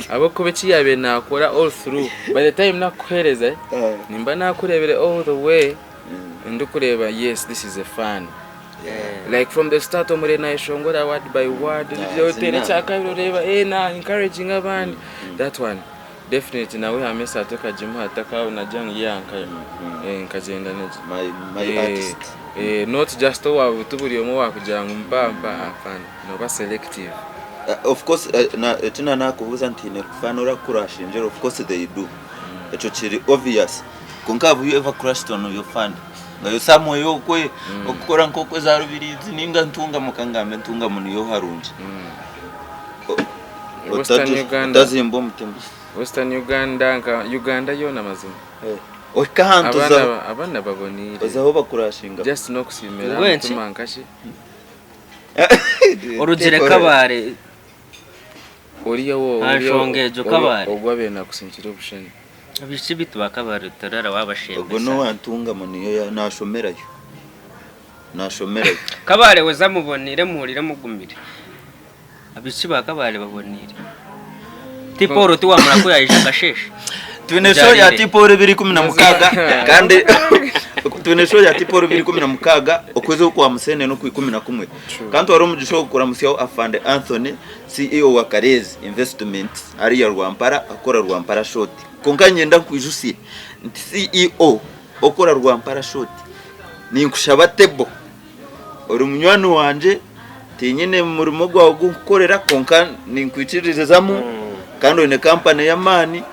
S1: ahabw'okuba eki yaabaire naakora all through by the time nakukuheereza
S2: Eh,
S1: nimba naakureebire all the way ndikureeba yes this is a fan like from the start omure nayeshongora word by word
S2: Yeah,
S1: oteera
S2: zina.
S1: ekyakabiri oreeba eh na encouraging abandi that one definitely nawe hamesa atakagimuha atakabonagira ngu yeah nka eh, nkagyenda negi
S2: my my
S1: Eh,
S2: artist
S1: eh, not just owawe ti buri omwe wakugira ngu mpa mpa apana noba selective
S2: Of course na eki na nakubuuza nti haine fan orakukurashingira of course they do ekyo kiri obvious kwonka have you ever crushed on your fan nga yo somewhere okwe okukora nk'okwe za Rubirizi ninga Ntungamo kangambe Ntungamo niyo harungi
S1: Western Uganda.
S2: Otazimba omutima
S1: Western Uganda nka Uganda yoona mazima
S2: ohike ahantu
S1: abaana
S2: ozaho
S1: abaana baboniire
S2: ozaho bakurashinga
S1: just n'okusiimira
S3: Mbwenu ki?
S1: omutima nkashi
S3: orugire Kabare
S1: oriya wo
S3: Aha nshonga egyo Kabare.
S1: ogwo abaire nakusinkira obusheni
S3: abaishiki baitu ba Kabare turara
S2: ogwo
S3: wabashembesa
S2: n'owa Ntungamo niyo nashomerayo nashomerayo
S3: Kabare weza mubonire muhurire mugumire abaishiki ba Kabare babonire Tiporo tiwamara ku yaija akasheshe
S2: Twine show ya
S3: Tubyarire.
S2: Tiporo 2016 kandi twine show ya Tiporo 2016 okwezi okwa Musene n'okwa 11 kandi twari omugisha ogw'okuramutsyaho Afande Anthony CEO wa Karezi Investments hariya Rwampara akora Rwampara Short kwonka niinyenda nkwijutsye nti CEO okora Rwampara Short ninkushaba table ori munywani wangye tinyine murimo gwawe ogu nkukorera kwonka ninkwikiririzamu kandi oine kampani y'amaani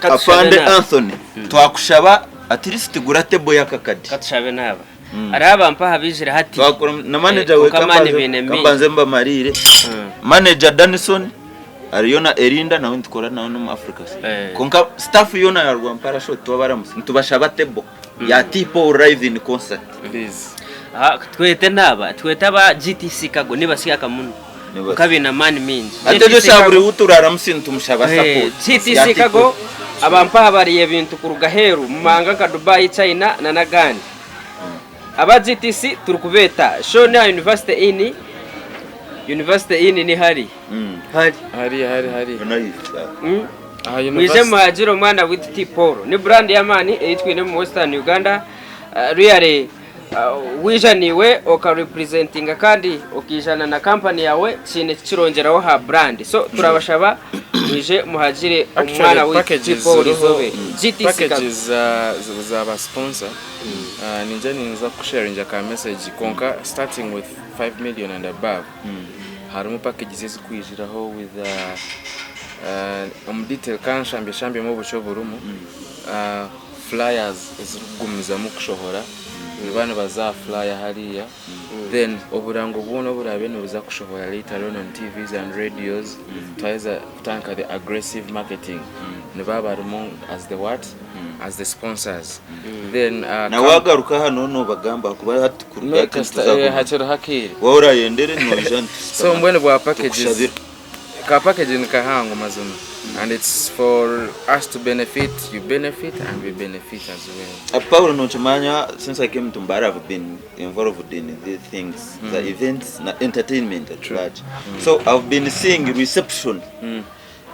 S3: Katushabe
S2: Afande
S3: naaba.
S2: Anthony twakushaba at least gura table y'akakadi
S3: Katushabe naaba. Hariho abantu aha baijire hati.
S2: Twakora na manager
S3: Eh,
S2: we
S3: kwonka amaani baine mingi.
S2: kambanze mbamariire manager Danison Hariyo na Erinda nawe nitukora nawe n'omu Africa.
S3: Eh.
S2: Konka staff yoona ya Rwampara Show twabaramusa nitubashaba table ya T-Paul live in concert.
S1: Please.
S3: Aha, twete n'aba twete aba GTC Cargo nibasiaka muno
S2: Nibasya.
S3: nka baine amaani maingi.
S2: Hati ekyo
S3: GTC
S2: kya buri
S3: Cargo
S2: wu turaramusa nitumushaba
S3: Eh,
S2: support ya
S3: GTC
S2: T-Paul.
S3: Cargo abampaha bariya ebintu kuruga aheeru mu mahanga nka Dubai, China na n'agandi. Aba GTC turikubeeta show ni aha University Inn, University Inn ni hari. Hari.
S1: Hari hari hari.
S3: Mm.
S1: Aha
S3: Mwije
S1: university.
S3: muhagire omwana witu T Paul. Ni brand y'amaani ei twine omu Western Uganda. Uh, really uh, wija niiwe oka representinga kandi okaijana na company yawe kiine kikirongyeraho aha brand. So turabashaba mwije muhagire
S1: Actually,
S3: omwana witu T
S1: packages
S3: Paul
S1: ziriho
S3: Izobe. GTC Cargo.
S1: packages za za ba sponsor. Ninja ninza kusharinga ka message konka starting with 5 million and above. Harimu packages ezikwijiraho with omu detail kanshambye shambyemu obukye oburimu. Flyers ezirikugumizamu kushohora niba nibaza aha flyer hariya then oburango bwona oburaabe nibuza kushohora later on on TVs and radios twaheza kutandika the aggressive marketing nibaba barimu as the what as the sponsors then
S2: Na wagaruka hano nobagamba ahakuba hati kuruga
S1: no
S2: hati
S1: kasita
S2: nituza
S1: hakiriho akaire
S2: waaba orayendere noija
S1: so mbwenu bwa packages
S2: tukushabira.
S1: Ka package ni kahango mazima and it's for us to benefit, you benefit and we benefit as well.
S2: Paul nokimanya since I came to Mbare I've been involved in these things mm. the events na entertainment at large mm. so I've been seeing reception mm.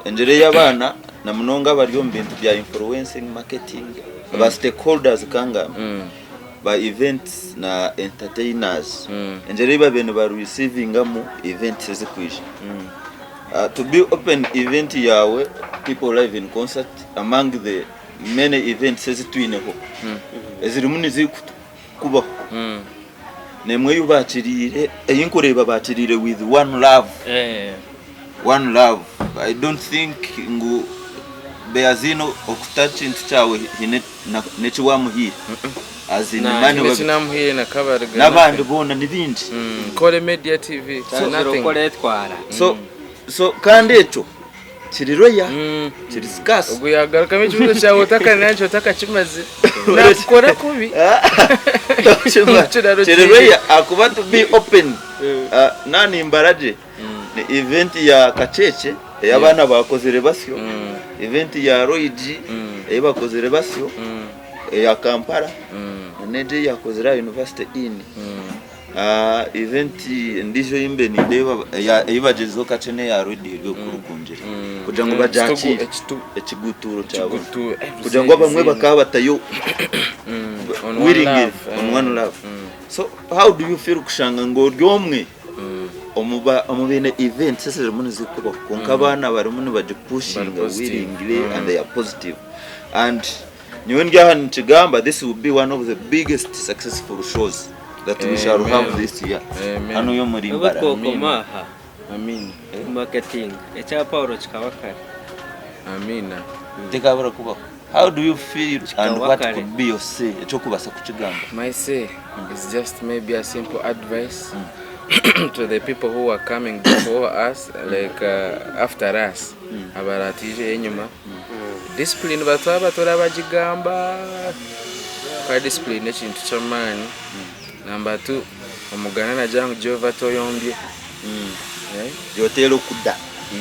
S2: enjere y'abaana na munonga abari omu bintu bya influencing marketing mm. ba stakeholders kanga mm. ba events na entertainers mm. enjere babe niba receivingamu events ezikwija mm. To be open event yaawe people live in concert among the many events ezi twineho ezirimu nizikubaho nemwe eyi bakiriire eyi nkureeba bakiriire with one love one love I don't think ngu Beaziine okuta ekintu kyawe haine n'eki wamuhaire as in
S1: Nah,
S2: money
S1: haine eki namuhaire na kabariga
S2: n'abandi
S1: nothing.
S2: boona ni baingi.
S1: Kore Media TV,
S3: Kyazire
S1: nothing.
S3: okukora etwara.
S2: So so kandi ekyo kiri rare, kiri scarce.
S1: Ogu yagarukamu ekibuzo kyawe otakananki otakakimazire. Nakukora kubi. Ekiraro
S2: Kiri
S1: kiri.
S2: rare ahakuba to be open na nimbaragye ni event ya Kacheche ei abaana bakozire basyo, event ya Roigi ei bakozire basyo, eya Kampala n'egyo ei yakozire aha University Inn. Event endiijo ei mbaire nindeeba ei bagyezireho kakye n'eya Radio eri oku Rukungiri kugira ngu bagyakiire ekigutuuro kya boona kugira ngu abamwe bakaba batayo willingly on one love. So how do you feel kushanga ngu ori omwe omu baine events ezirimu nizikubaho kwonka abaana barimu nibagipushinga willingly and they are positive and Nyowe ndi aha nikigamba this will be one of the biggest successful shows that we shall have this year
S1: Amen.
S2: hanu omuri
S3: Obu
S2: Mbarara.
S3: twokoma aha
S1: Amina.
S3: marketing ekya Paulo kikaba kare.
S1: Amina.
S2: Tikabura kubaho. How do you feel and
S3: Kikaba
S2: what
S3: kare.
S2: could be your say ekyokubasa kukigamba?
S1: My say is just maybe a simple advice to the people who are coming before us like after us abaratwijeyo enyima. Discipline batwaba turabagigamba kuba discipline n'ekintu ky'amaani. Namba tu omugane nagira ngu Jehova toyombye.
S2: Gyoteera okuda.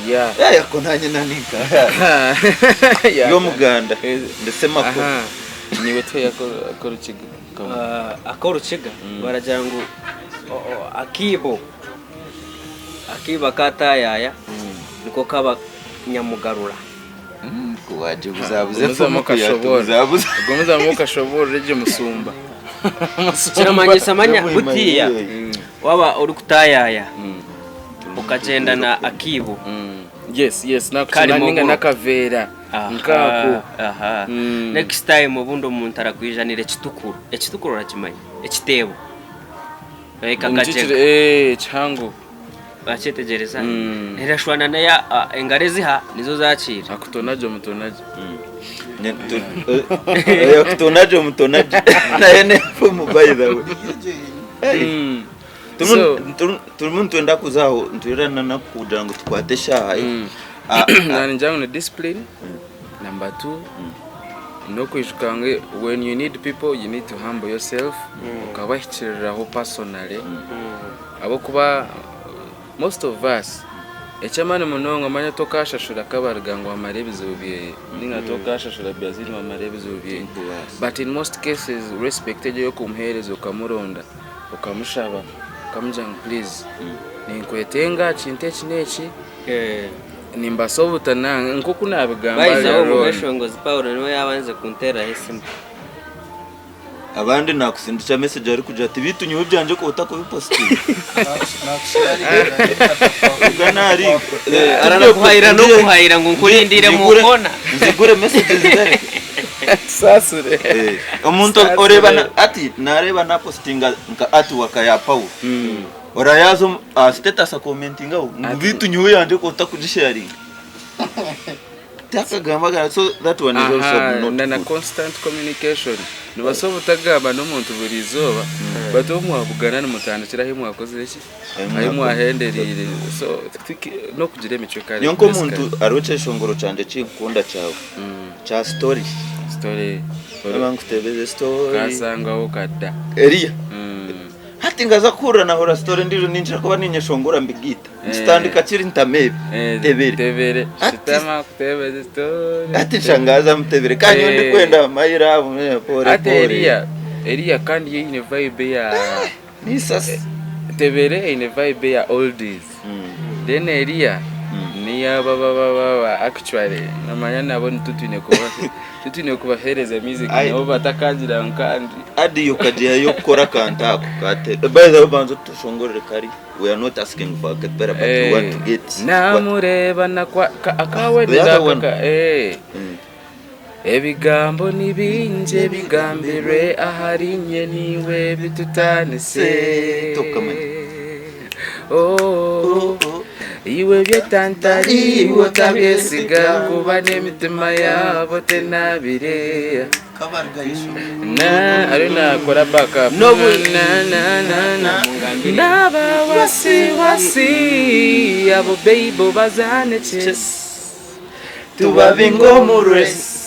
S1: Yeah.
S2: Eh, ako nanye naninka.
S1: Yeah.
S2: Y'omuganda. Ndi Semakula.
S1: Aha. Niwe teya ak'orukiga.
S3: Ah, ak'orukiga baragira ngu o- o- akiibo akiibo akataayaaya niko kaba Nyamugarura.
S2: Ku wagibuzabuza
S1: Gumizamu
S2: efumu ku
S1: okashoboora.
S2: yatubuzabuza.
S1: Gumizamu okashoboorora egyo musumba.
S3: Kiramanyisa manya
S2: Yobu
S3: butiya
S2: imaye.
S3: waba orikutayaaya okagyenda na akiibo
S1: Yes, yes,
S3: Karimo
S1: nakukina ninga
S3: oburo.
S1: n'akaveera
S3: Aha,
S1: nkaako.
S3: aha. Next time obundi omuntu arakwijanira ekitukuru. Ekitukuru orakimanya? Ekiteebo. Like
S1: Nikyo
S3: akagyega.
S1: kihango.
S3: Wakyetegyereza? Erashwana neya engaro eziha nizo zakiira.
S1: Akutonagye omutonagye.
S2: Akutonagye omutonagye nayo n'enfumu by the way. Turimu nitwenda kuza aho nitwenda kugira ngu tukwate eshaaha.
S1: Naningira ngu ni discipline number 2 n'okwijuka ngu when you need people you need to humble yourself okabahikiriraho personally ahabw'okuba most of us eky'amaani munonga omanya tokashashura kabaruga ngu amare ebizibu byeye ninga tokashashura Biazin ngu amare ebizibu byeye but in most cases respect egyo ey'okumuhereza okamuronda okamushaba okamugira ngu please ninkwetenga aha kintu eki n'eki nimbaasa obutananga nk'oku nabigamba
S3: By the way
S1: earlier on.
S3: omweshongozi Paulo niwe yabanze kuntereraho esimu.
S2: Abandi nakusindikira message arikugira ati beitu nyowe ebyangye koba otakubipositinga.
S3: Aranakuhayira n'okuhayira ngu nkurindiire mu koona.
S2: Nzigure message nzirebe.
S1: Tusaasire.
S2: Omuntu oreeba ati nareeba napositinga nka artwork ya Paul. Orayaza aha status akomentingaho ngu beitu nyowe eyangye koba otakugisharinga. Takagambaga so that one is also
S1: Aha,
S2: not
S1: na na
S2: good.
S1: constant communication nibaasa obutagamba n'omuntu buri izooba but obu mwabugana nimutandikira ahu mwakozire ki ahu mwahendereire so n'okugira emicwe kare
S2: Nyowe nk'omuntu hariho ekyeshongoro kyangye ekinkukunda kyawe kya story.
S1: Story
S2: Naba nkutebeze story.
S1: Kasangaho kada.
S2: Eriya. Hati nkaza kuhurira nahurira story endiijo ninkira kuba ninyeshongora mbigaita. Nikitandika kiri ntama ebi tebere.
S1: Tebere.
S2: Hati
S1: Shitama kutebeze story.
S2: hati nshangaza mutebere kandi nyowe ndikwenda my love eh, pore
S1: Hati
S2: pore.
S1: Eriya Eriya kandi yo eine vibe ya
S2: Nisasi.
S1: Tebere eine vibe ya oldies. Then Eriya niya baba baba actually nomanya nabo nitutwine kuba titwine kubaheereza music
S2: Ai.
S1: nabo batakagira ngu kandi.
S2: Audio okagihayo okukora akantu ako kate by the way banza otushongorere kari we are not asking for acapella but we want to get what
S1: Namureeba nakwa ka- akawe
S2: The other one.
S1: ndakaka eh.
S2: Mm.
S1: Ebigambo ni bingi ebigambirwe ahari nye niiwe bitutanise
S2: Se, tokamanya.
S1: Oh, iwe byetantari iwe otabyesiga kuba n'emitima yaabo tenabire na ariyo nakora backup na na na na naba wasi wasi abo babe bazane chess
S2: Tubabinga omu race.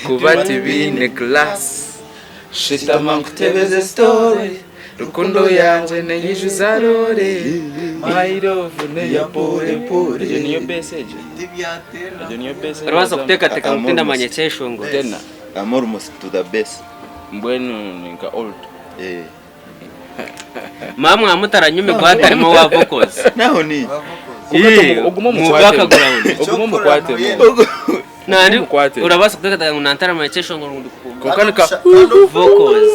S1: Kuba tibiine class Shitama nkutebeze story Rukundo yangye neyijuza rore My love neya pore pore Egyo niyo base egyo Egyo niyo base
S3: Orabaasa kuteekateeka ngu
S2: I'm
S3: tindamanya
S2: almost.
S3: ekyeshongoro.
S1: Tena
S2: I'm almost to the base.
S1: Mbwenu ninka old.
S2: Eh.
S3: Mwaba mwamutaranyumirwa hatarimo wa vocals.
S2: Naho ni.
S3: Eh,
S1: Ogume
S3: mu
S1: omukwatemu.
S3: background.
S1: Ogume omukwatemu.
S3: Nandi
S1: Omukwate.
S3: orabaasa kuteekateeka ngu nantaramanya ekyeshongoro ngu ndikukunda.
S1: Kwonka nika
S3: Vocals.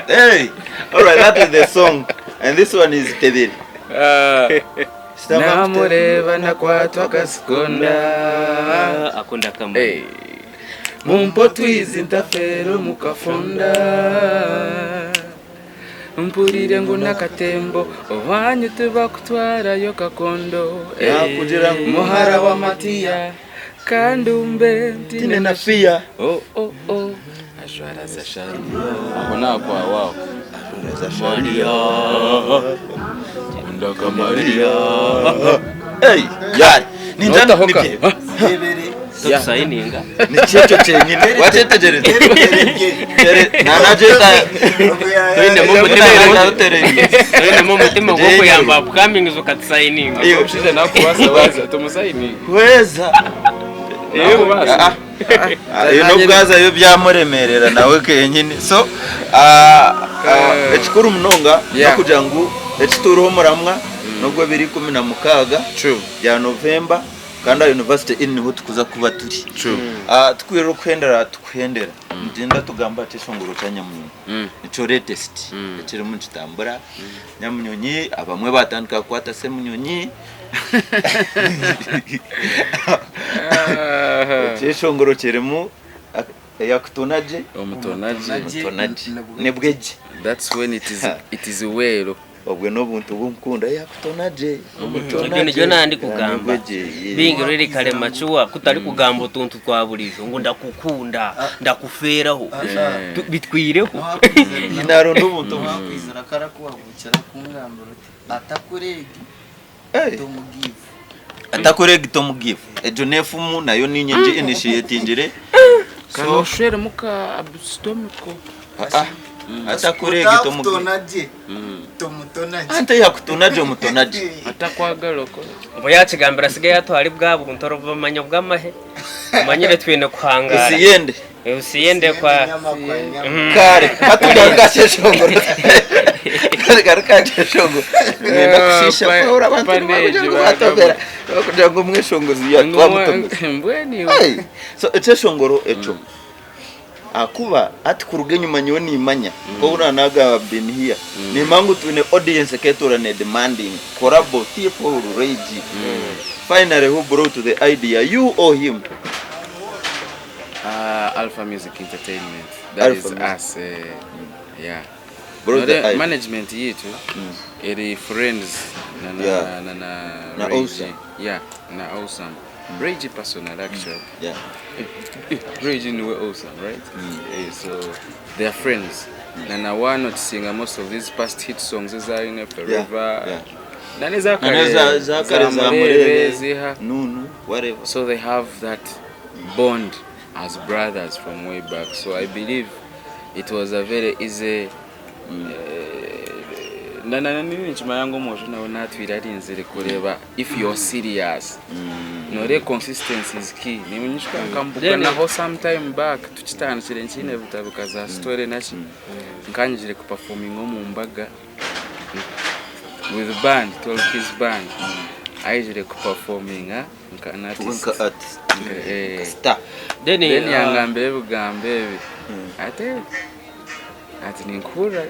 S2: Hey, all right, that is the song. And this one is Tebere.
S1: Ah, Namureeba nakwatwa akasikonda.
S3: Akunda kamwe.
S1: Hey. Mumpe otwizi ntafeera omu kafunda Mpurire ngu n'akatembo owanyu tibakutwarayo kakondo
S2: Nakugira ngu
S1: Muhara wa Matiya kandi umbe ntine
S2: Tine
S1: na
S2: na fiya.
S1: Oh oh oh Ashwara za shari Aho nakwa wawo Kunda Maria
S2: Hey, yari. Ninja
S1: Notahoka.
S2: nibye.
S3: Totusayininga.
S2: Niki ekyo kyenyine. Wakyetegereza. Tere na najeta.
S3: Twinemu omutima
S2: Narutereye.
S3: twinemu omutima gw'okuyamba upcomings ukatusayininga.
S2: Iyo.
S1: Omushaija nakubaasa waza tumusayininga
S2: Weza.
S1: Nakubaasa.
S2: Ah, ah. Iyo n'obwazayo byamuremerera nawe kenyine. So, ah, ah, ekikuru munonga
S1: Yeah.
S2: n'okugira ngu ekituriho omuramwa nubwo biri 16
S1: True.
S2: bya November kandi aha University Inn niho tukuza kuba turi.
S1: True.
S2: Ah, tukwirira okuhendera tukuhendera nigyenda tugamba ati ekishongoro kya Nyamunyonyi nikyo latest ekirimu nikitambura Nyamunyonyi abamwe batandika kukwata Semunyonyi ekyeshongoro kirimu eyakutonagye
S1: Omutonagye.
S2: omutonagye nibwegye
S1: That's when it is it is well.
S2: Obwe n'obuntu bunkunda yakutonagye
S3: Ebyo nibyo nandi kugamba. Being really kare mature kutari kugamba otuntu twa burijo ngu ndakukunda ndakufeeraho bitwireho.
S2: Naronda obuntu
S4: Nowakwizira karakuhabukira kungambira oti atakureegi
S2: Hey.
S4: tomugive.
S2: Atakora egi tomugive. Egyo n'efumu nayo niinye ngi initiatingire.
S1: Kandi
S2: So
S1: oshweremu ka abstomiko.
S2: ah, atakora egi tomugive.
S4: Otakutona gye tomutona gye.
S2: Ante yakutona gye omutona gye.
S1: Atakwagala okore.
S3: Obu yakigambira asigaye atwara bwa buntu orubamanya obw'amahe. Omanyire twine kuhangaara.
S2: Usiyende.
S3: Usiyende kwa
S4: Nyama kwa nyama.
S2: Kare katugaruka kyeshongoro. Kare garuka kyeshongoro. Nenda kushiisha Paul abantu
S1: Paneegi
S2: nibakugira ngu batomera. Bakugira ngu omweshongozi yatwamutomera.
S1: Mbwenu iwe.
S2: Hey, so ekyeshongoro ekyo akuba ati kuruga enyuma nyowe nimanya nkobu nanaga been here nimanya ngu twine audience eketura ne demanding collabo T Paul Ray G finally who brought the idea you or him
S1: Alpha Music Entertainment that
S2: Alpha
S1: is
S2: Music.
S1: us yeah
S2: Brought the
S1: Nore
S2: idea.
S1: management yitu eri friends na na
S2: Yeah.
S1: na na
S2: Na
S1: Ray G.
S2: Awesome.
S1: Yeah, na Awesome. Ray G personal actually.
S2: Yeah.
S1: Ray G niwe Awesome, right? Eh, so they are friends. Na na wanotisinga most of these past hit songs ezarine forever.
S2: yeah.
S1: Na nezakare
S2: Na zakare za
S1: Murebe,
S2: Murebe,
S1: ziha.
S2: Nunu, whatever.
S1: So they have that bond as brothers from way back. So I believe it was a very easy na na nini nikimanya ngu omwojo nawe natwire arinzire kureeba if you're serious nore consistency is key nimunyishwa nkambuganaho sometime back tukitandikire nkiine butabuka za story naki nkanyigire kuperforminga omu mbaga with band 12 Keys band ayijire kuperforminga nka an artist
S2: Nka artist.
S1: Eh,
S2: Star.
S3: Then
S1: then yangambira ebigambo ebi ate ati ninkuhurira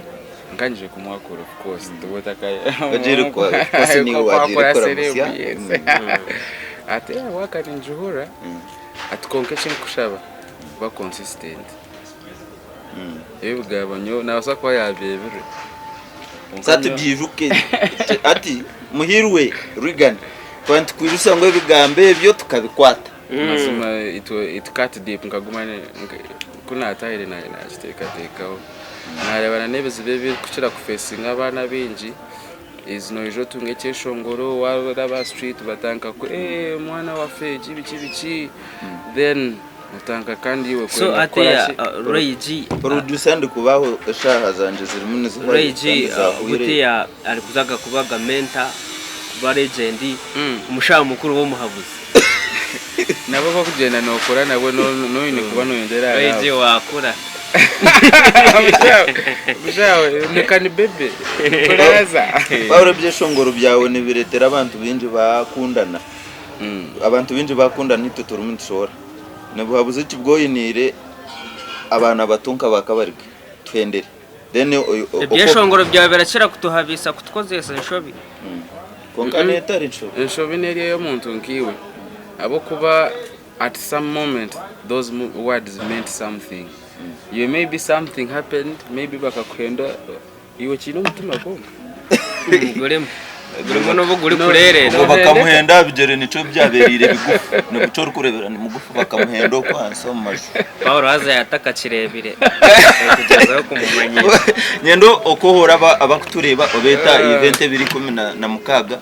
S1: nkanyije kumwakura of course
S2: Wagiire kwa- of course niwe wagiire kora musya.
S1: Ati "Eh, waka ninjuhura ati konka ekinkushaba ba consistent ebi bigambo nyowe nabasa kuba yabyebirwe. Konka
S2: Sati byijuke ati muhirwe Regan twari tukwijusa ngu ebigambo ebyo tukabikwata.
S1: Mazima it cut deep nkaguma kunatahire nakiteekateekaho nareebana n'ebizibu ebirikukira kufesinga abaana baingi is noija otunga ekyeshongoro waraba street batandika ku eh mwana waffe eki biki biki then otandika kandi iwe
S3: So
S1: kwenda
S3: ati
S1: kukora ki?
S3: Ray G
S2: Producer ndikubaho eshaaha zangye zirimu nizihwayo
S3: Ray G
S2: kandi zahwire.
S3: butiya ari kuzaga kubaga mentor kuba legend umushaha mukuru w'omuhabuzi.
S1: Nabo bakugenda nokora nabo noine kuba noyongyera
S3: Ray G wakura.
S1: Mushawe nikani bebe kuraza.
S2: Pawulo ebyeshongoro byawe nibiretera abantu bingi bakundana. Abantu bingi bakundana itwe turimu nitushobora. Nibuhabuzi ki bwoyiniire abaana bato nka bakabarika tuhendere. Then
S3: Ebyeshongoro byawe birakira kutuhabisa kutukozesa enshobi.
S2: Konka netari nshobi.
S1: Enshobi neri ey'omuntu nkiwe abokuba at some moment those words meant something. You maybe something happened, maybe bakakuhenda iwe kiine omutima gwonka.
S3: Gurimu gurimu n'obu guri kurerera.
S2: Ubwo bakamuhenda bigere nico byaberire bigufu niguco orikurebera ni mugufu bakamuhenda okwo ahansi omu maju.
S3: Paul haza yataka kirebire kugezaho kumumanyira.
S2: Nyenda okohora abakutureba obeta event ebiri 16.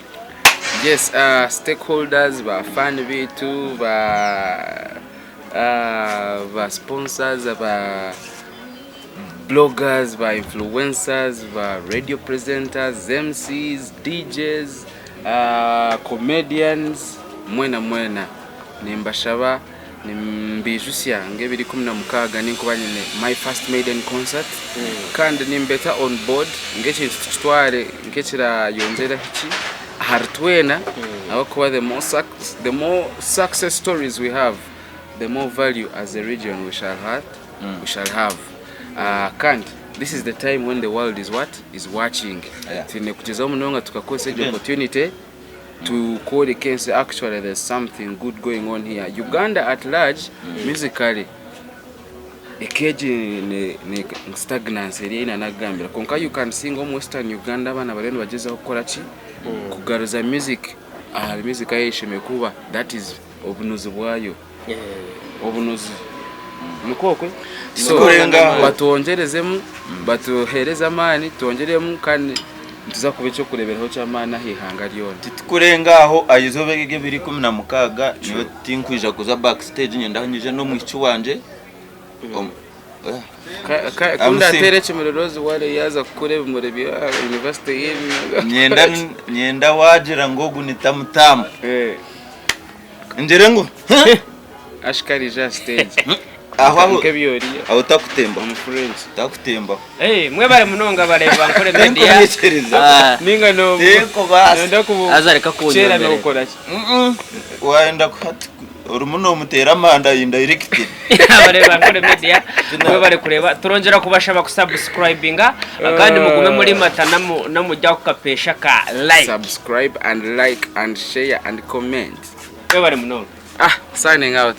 S1: Yes, stakeholders ba fan bitu ba sponsors ba bloggers ba influencers ba radio presenters MCs DJs comedians mwena mwena nimbashaba nimbijusya ngebiri 16 ninkuba nyine my first maiden concert kandi nimbeta on board ngekintu tukitware nkekirayongyera hiki ahari twena ahakuba the more success stories we have the more value as a region we shall have. We shall have. Kandi this is the time when the world is what is watching. Twine kugezaho munonga tukakozesa egyo opportunity to kworeka ensi actually there's something good going on here. Uganda at large musically ekeegi ni stagnancy eri eine nagambira konka you can sing omu Western Uganda abaana bariyo nibagyezaho kukora ki kugaruza music ahari music ayeshemeye kuba that is obunuzi bwayo obunuzi nikwo so
S2: Sikurenga.
S1: batwongerezemu batuhereze amaani twongeremu kandi Nituza kuba eky'okureeberaho ky'amaani aha ihanga ryona.
S2: Titukurenga aho aha izooba eryo ery'ebiro 16 nyowe tinkwija kuza back stage nyenda nyije n'omwishiki wangye omu
S1: Ka- ka- Ku ndateera ekimuri Rose Wale yaaza kukora ebimuri bya university y'emyooga.
S2: Nyenda nyenda waagira ngu ogu ni tamutamu
S1: Eh,
S2: ngire ngu
S1: Ashikari aha stage.
S2: Aho aho
S1: Nk'ebyoriya
S2: aho takutembaho
S1: omu French.
S2: Takutembaho.
S3: Eh, mwebare munonga bareba Nkore Media.
S2: Tinkunyikiriza.
S3: Ah,
S1: Ninga no
S2: Tinkubaasa.
S1: Nenda ku
S3: Haza reka
S1: kukyera
S3: kunyombere.
S1: nokora ki?
S2: Wayenda kuhati orimu nomuteera amanda indirectly.
S3: Abareba Nkore Media, mwebare kureba. Turongyera kubashaba kusubscribinga kandi mugume muri mata namu namujya kukapesha ka like.
S1: Subscribe and like and share and comment.
S3: Mwebare munonga.
S1: Ah, signing out.